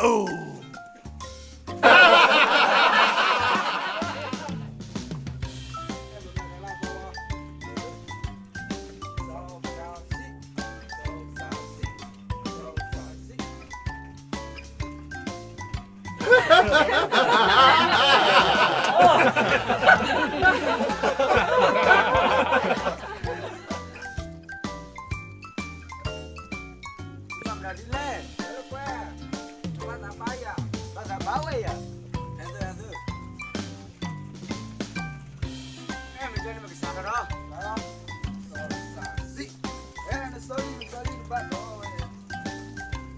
အိၣ် ဘၣ်မနုၤဒ်လဲၣ်, ကွၢ်, ဘၣ်သးဘါယၤ, ဘၣ်သးဘါဝဲယၤ, ဟဲသု, ဟဲသု, အဲ မ့ၢ်ကဲန့ၣ် မ့ၢ်ကစၢ်ကဒီး, စီၤစးစံး, အဲ နစီၤလံ, နစီၤလံ နဘၣ်ဒီးဝဲ ဟဲ